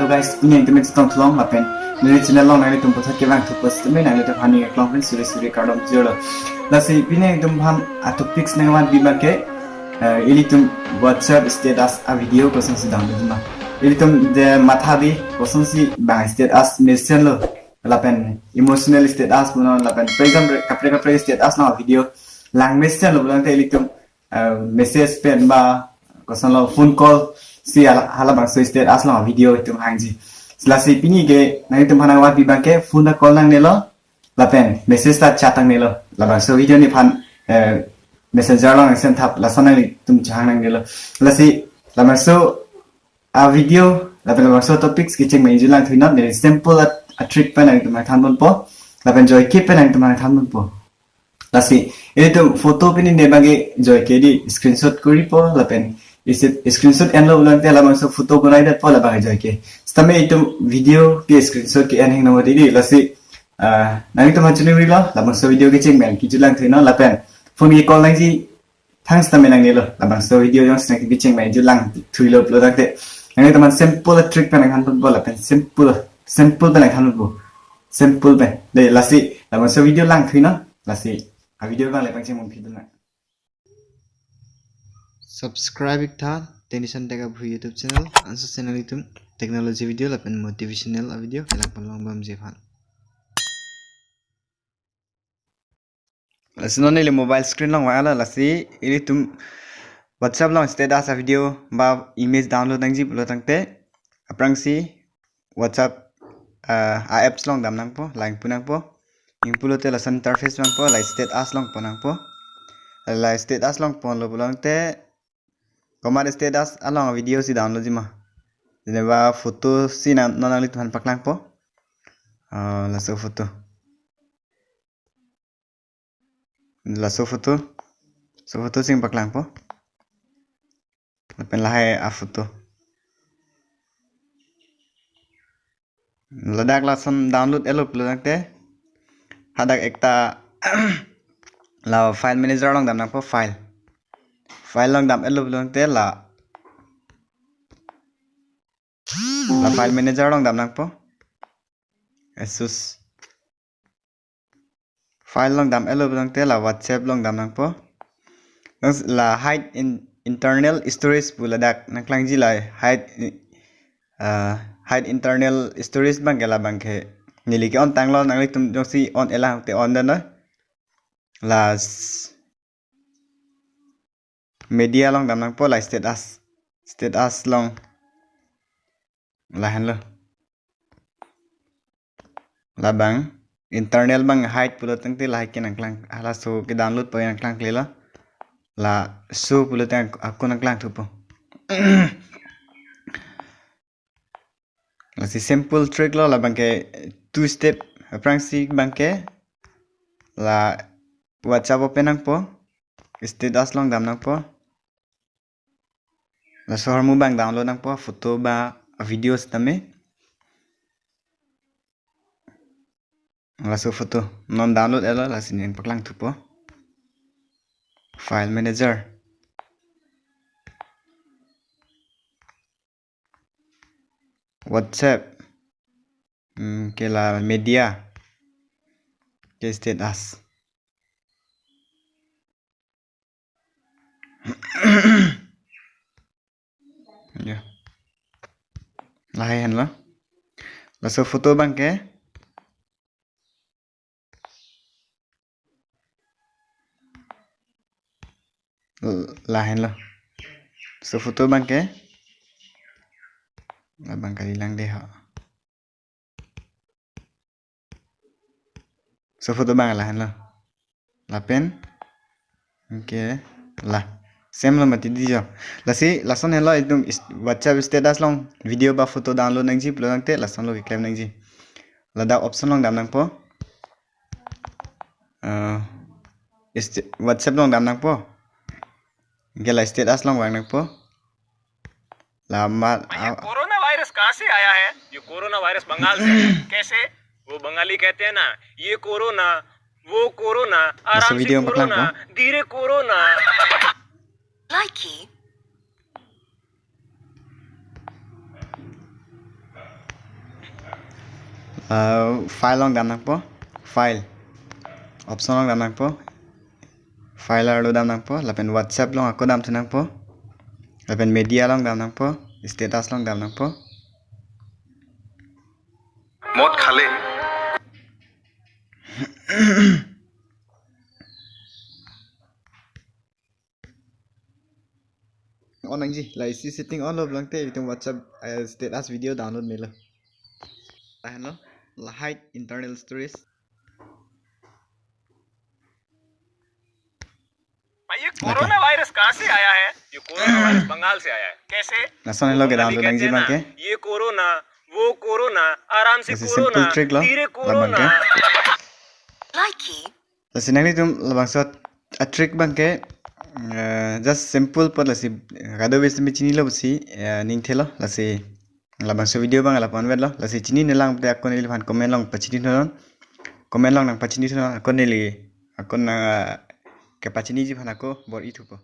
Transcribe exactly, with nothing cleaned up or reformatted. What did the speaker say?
Guys, pini nangtum chetong thalong lapen neli channel along nanglitum puthot kevang thupo sitame nanglitum aphan ning aklong pen suri suri kardom jirlo. Lasi pini nangtum aphan atopics nangvanpi abangke, eh, ilitum WhatsApp status avideo kosonsi download ma. Ilitum de matha di kosonsi bang status mesenlo lapen emotional status punon lapen, for example, kaprek kaprek status along video lang mesenlo pulote ilitum, eh, message pen ba kosonlo phone call si hala, halabangso status along video itum hangji. Lasi pini ke nanglitum aphan nangvanpi abangke phone ta call nangnelo lapen message ta chat nangnelo. Labangso video neliphan, eh, messenger along send thap, lason nanglitum chehang nangnelo. Lasi labangso avideo lapen labangso topics kecheng ma injulangthuinon, neli simple a, atrick pen nangtum aphan thanponpo lapen joike pen nangtum aphan thanponpo. Lasi ilitum photo pini ne abangke joike di screenshot koripo lapen isi screenshot enlo pulote labangso photo konai detpo labang joike. Sitame itum video ke screenshot ke-en hengnang mati di. Lasi, ah, nanglitum aphan chiningrilo, labangso video kecheng ma injulangthuinon lapen phone ke call nangji thang sitame nangnelo, labangso video jongsi nangtum kecheng ma injulangthuilo pulote nanglitum aphan simple atrick pen nangthanponpo lapen simple, simple pen nangthanponpo. Simple pen. De, lasi labangso video langthuinon, lasi avideo abang le pangcheng mumpi dun na. Subscribe ik tha Tenison Tech Abhu YouTube channel. Anso channel itum technology video lapen motivational avideo kelang pon long bamji aphan. Lasi non ili mobile screen along vanglo, lasi ilitum WhatsApp along status avideo ba image download nangji pulo tangte aphrangsi WhatsApp, ah, a-apps along dam nangpo, la ingpu nangpo. Ingpulote lason interface vangpo, la status along pon nangpo. La status along ponlo pulote komat status along video si download ji ma. Jeneba photo si nang, non nanglitum aphan paklangpo. Ah, laso photo. Laso photo. So photo si nangpaklangpo. Lapen lahai aphoto. Ladak lason download etlo pulo tangte hadak ekta la file manager along dam nangpo, file. File along dam etlo pulo tangte la, la file manager along dam nangpo. Asus. File along dam etlo pulo tangte la WhatsApp along dam nangpo. Nang la hide in internal storage pu ladak nangklangji, la hide, ah, hide internal storage abangke, labangke neli ke-on tanglo, nanglitum jongsi on etlang te on dano. La s-, media along dam nangpo, la status. Status along. Lahenlo. Labang internal abang hide pulo tangte lahai ke nangklang, halaso ke download po nangklangklelo. La show pulo tang ako nangklangthupo. Lasi simple trick lo, labangke two step. Aphrangsi abangke la WhatsApp open nangpo, status along dam nangpo. Laso ahormu abang download nangpo, photo ba video sitame. Laso photo non download etlo, lasi neli paklangthupo. File manager. WhatsApp. Hmm, ke la media. Ke status. Ya. Lahai henlo. Laso photo abangke. L-, lahenlo. So photo abangke. Labang kalilang dei ha. So photo abang lahenlo. Lapen. Oke. La. Same lo mati di jo. Lasi, lason henlo itum is-, WhatsApp status along video ba photo download nangji pulo tangte, lasonlo keklem nangji. Ladak option along dam nangpo. Eh, st-, WhatsApp along dam nangpo. Oke, la status along vang nangpo. Lama, भैया, ah, corona virus कहाँ से आया है? ये corona virus Bengal से है। कैसे? वो बंगाली कहते हैं ना, ये कोरोना, वो कोरोना, आराम से कोरोना, धीरे corona. Likey. Uh, file along dam nangpo, file option along dam nangpo, file arlo dam nangpo, lapen WhatsApp along ako dam thu nangpo, lapen media along dam nangpo, status along dam nangpo. মদ খালে। On nangji, la isi setting on lo pulang te itum WhatsApp, eh, status video download melo. Tahan lo, la hide internal storage. भाई, ये corona virus कहाँ से आया है? ये corona virus Bengal से आया है। कैसे? Lason lo ke बंगाली download कहते nangji हैं ना, abangke. ये कोरोना, वो कोरोना, आराम से Lasi corona, simple trick lo, धीरे labangke. Corona. Likey. Lasi nanglitum labangso a-trick abangke, eh, just simple apot lasi, eh, kado besi mi chinilo pusi, eh, ning thelo, lasi labangso video abang lapu-an vetlo, lasi chinine lang te ako neliphan comment along pachini thunon, comment along nangpachini thunon, ako neli, ako nang, eh, kepachiniji aphan ako bor-i thupo.